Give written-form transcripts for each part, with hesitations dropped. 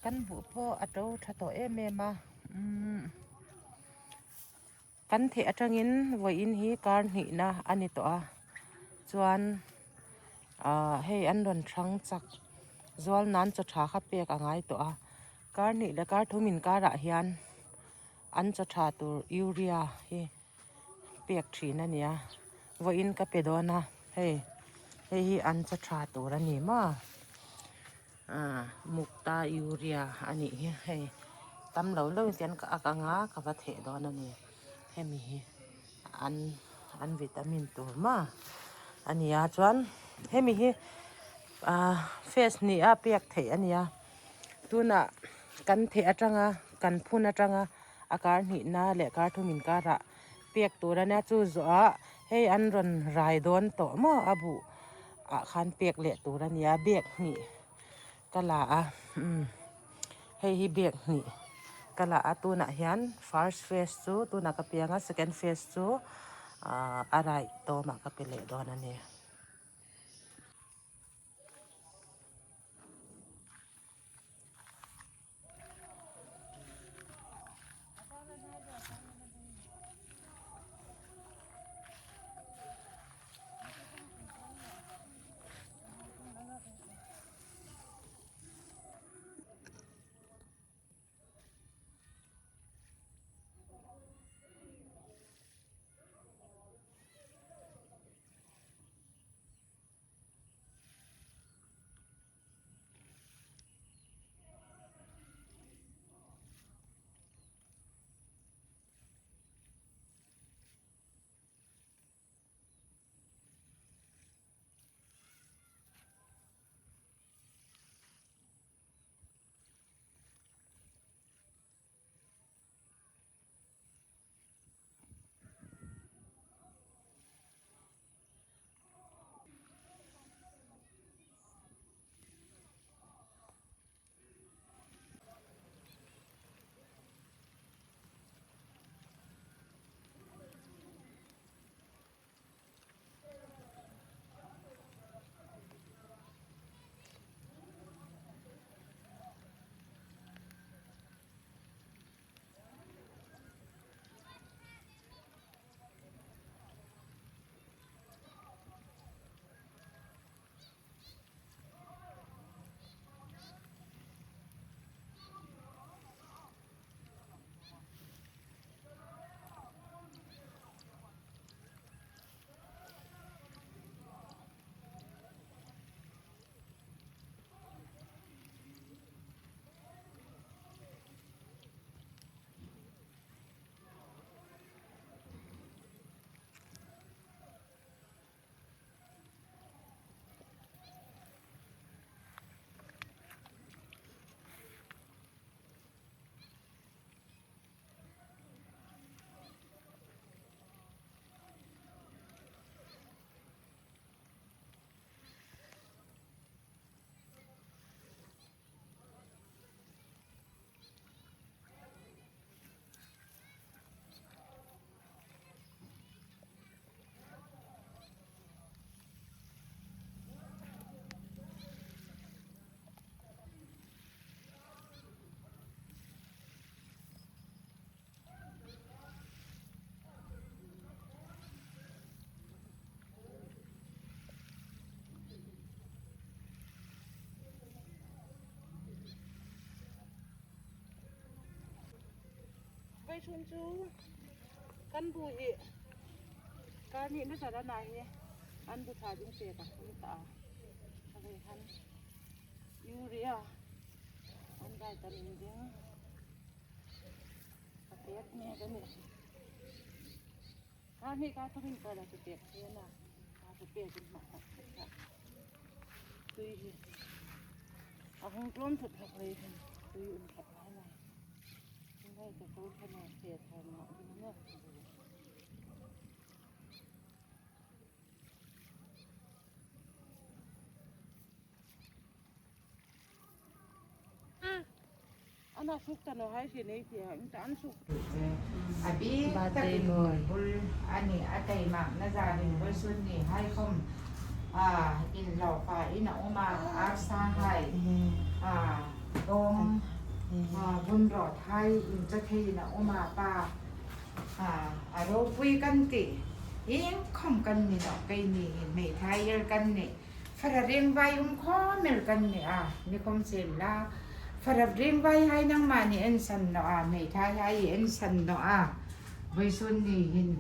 Kan buh pawh a to tha tawh em em a umm kan theih atangin vawiin hi kar hnihna a ni tawh a chuan ah hei an rawn thang chak zual nan chaw tha kha pek a ngai tawh a kar hnih leh kar thum inkarah hian an chaw tha tur urea hi pek thin a nia vawiin ka pe dawn a hei hei hi an chaw tha tur a ni maw ah mukta urea a nih hi hei tam lo lo in ka ak anga ka va theh dawn a ni hemi hi an an vitamin tur maw a ni a chuan hemi hi ah phase hnih a pek theih a nia tunah kan theh atanga kan phun atanga. A kar hnihna leh kar thum inkarah pek tur a nia chu zawhah hei an rawn rai dawn tawh maw a buh ah khan pek leh tur a nia bag hnih ka la a umm hei hi bag hnih ka la a tunah hian first phase chu tunah ka piang a second phase chu ahh a rai tawmah ka pe leh dawn a ni. Vaithum chu kan bu hi kar hnih na zat a nai hi an bu tha ding pek a an tah a vei khan urea an vitamin ding a pek mek a ni kar hnih kar thum in kar a chu pek thei a na a chu pek in hmah tak tak tui hi a hung tlawm thut thak lei hian tui um that ngai mai. A bik takin bul a ni a teimakna zan in bul sun ni haikhawm inhlawhfa in a awm a, arsa hai dawng. Vun rawt hai in chaw theiin a awm a pa a ropui kan ti eng khawm kan ni loh keini hi hmeithai er kan ni fara reng vai um khawm er kan ni a nikhawm chem la fara reng vai hai nangmah ni en san loh a hmeithai hai i en san loh a vawisun ni hin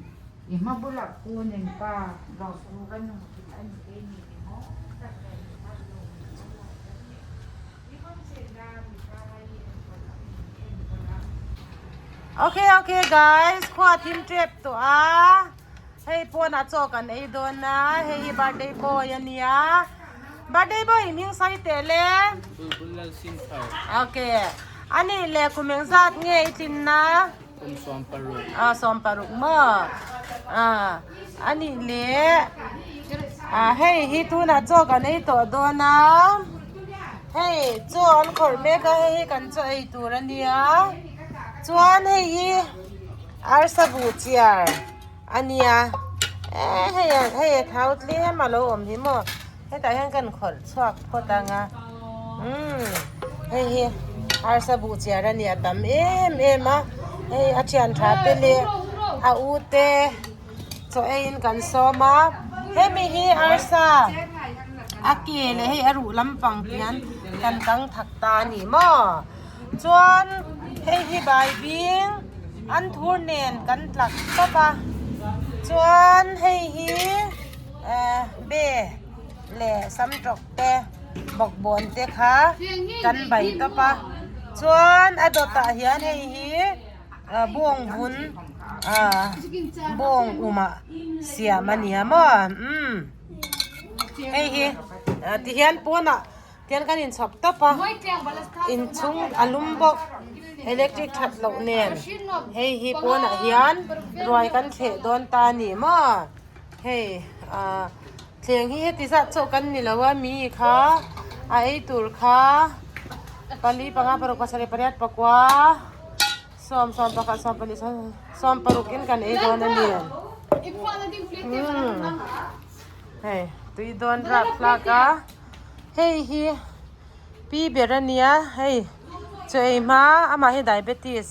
i hma bulah kun in pa ropui kan hmu thei a ni keini ni maw tak leh mi thar lo mi chhungah kan ni. Okay okay guys khua thim tep tawh a hei pawnah chaw kan ei dawn a hei hi birthday boy a nia birthday boy i hming sawi teh le Bulbul Lal Singh Thar okay a nih leh kum eng zat nge i tlin na kum 16 ah 16 maw ah a nih leh ah hei hi tunah chaw kan ei tawh dawn a. Hei chaw an khawrh mek a hei hi kan chaw ei tur a nia chuan hei hi arsa buh chiar a nia eh hei hei a thau tlem a lo awm hi maw hetah hian kan khawrh chhuak phawt ang a umm hei hi arsa buh chiar a nia a tam em em a hei a thian tha te leh a u te chaw eiin kan sawm a hemi hi arsa a ke leh hei a ruh lampang te hian kan kang thak ta a ni maw chuan hei hi bai bing an thur nen kan tlak tawp a chuan hei hi eh be leh samtawk te bawkbawn te kha kan bai tawp a chuan a dawtah hian hei hi. Bawng vun bawng umah siam a nia maw umm hei hi tihian pawnah tihian kan inchhawp tawp a inchhung a lum bawk electric that loh nen hei hi pawnah hian ruai kan thleh dawn ta a ni maw hei ah thleng hi heti zat chauh kan ni lo a mi kha a ei tur kha pali panga paruk pasarih pariat pakua. Sawm sawm pakhat sawm pahnih sawm sawm paruk in kan ei dawn a ni. Umm hei tui dawn rap hlak a hei hi pi ber a nia hei chaw ei hma amah hi diabetes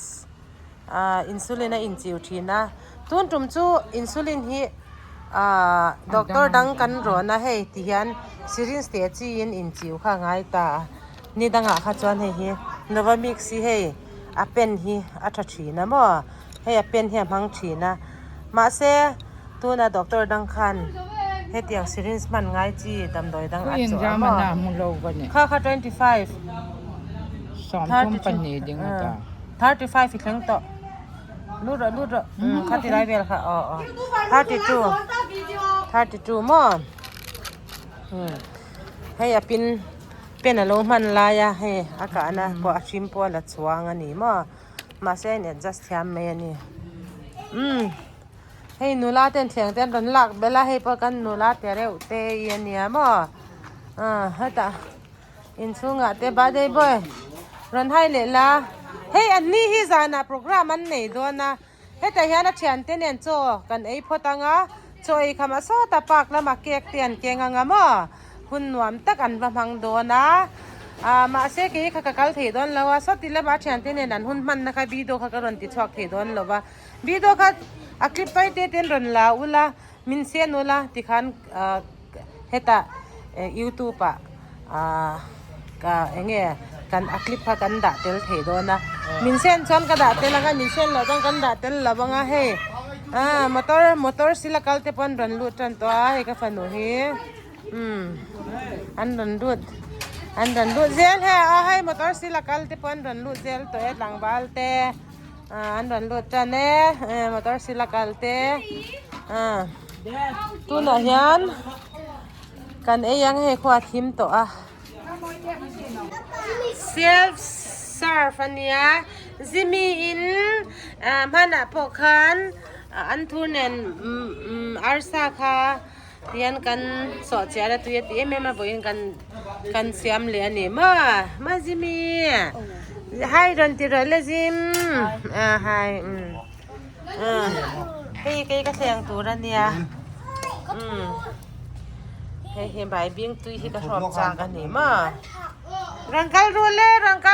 ah insulin a inchiu thin a tun tum chu insulin hi ah doctor dang kan rawn a hei ti hian syringe teh chi in inchiu kha a ngai ta a ni dangah kha chuan hei hi novamix hi hei. a pen hi a tha thin a maw hei a pen hi a hmang thin a mahse tuna doctor dang khan hetiang syringe hman ngai chi damdawi dang a chawh a maw kha kha 25 35 i thleng tawh lut rawh lut rawh khati lai vel kha aw aw 32 32 maw hei a pin. Pen a lo hman lai a hei a kahna pawh a hrim pawh a la chuang a ni maw mahse a in adjust thiam mai a ni umm hei nula ten thleng te an rawn lak belh a hei pawh kan nula te reuh te hi a nia maw ah hetah inchhungah te birthday boy rawn hai leh la hei an ni hi zanah program an nei dawn a. Hetah hian a thiante nen chaw kan ei phawt ang a, chaw ei khamah sawta park lamah cake te an keng ang a maw? Hun nuam tak an va hmang dawn a, ah mahse kei kha ka kal thei dawn lo a, sawti lamah a thiante nen an hun hmanna kha video kha ka rawn ti chhuak thei dawn lo va, video kha a clip mai te ten rawn la ula, min sen ula tikhan ah hetah youtube ah ah ka eng nge kan a clip kha kan dah tel thei dawn a min sen chuan ka dah tel ang a min sen loh chuan kan dah tel lo ang a hei ah motor motor sila kal te pawh an rawn lut tan tawh a hei ka fanu hi umm an rawn lut an rawn lut zel he a hei motor sila kal te pawh an rawn lut zel tawh e tlangval te ah an rawn lut tan e motor sila kal te ah tunah hian. Kan ei ang hei khua a thim tawh a. Self serve a nia. Zimi in hmanah pawh khan an thur nen arsa kha tihian kan sawh chiar a tui a ti em em a vawiin kan kan siam leh a ni maw maw Zimi hai rawn ti rawh le Zim hai hei kei ka thleng tur a nia. Hei hi bai bing tui hi ka hrawp chak a ni maw? Rawn kal ru le rawn kal.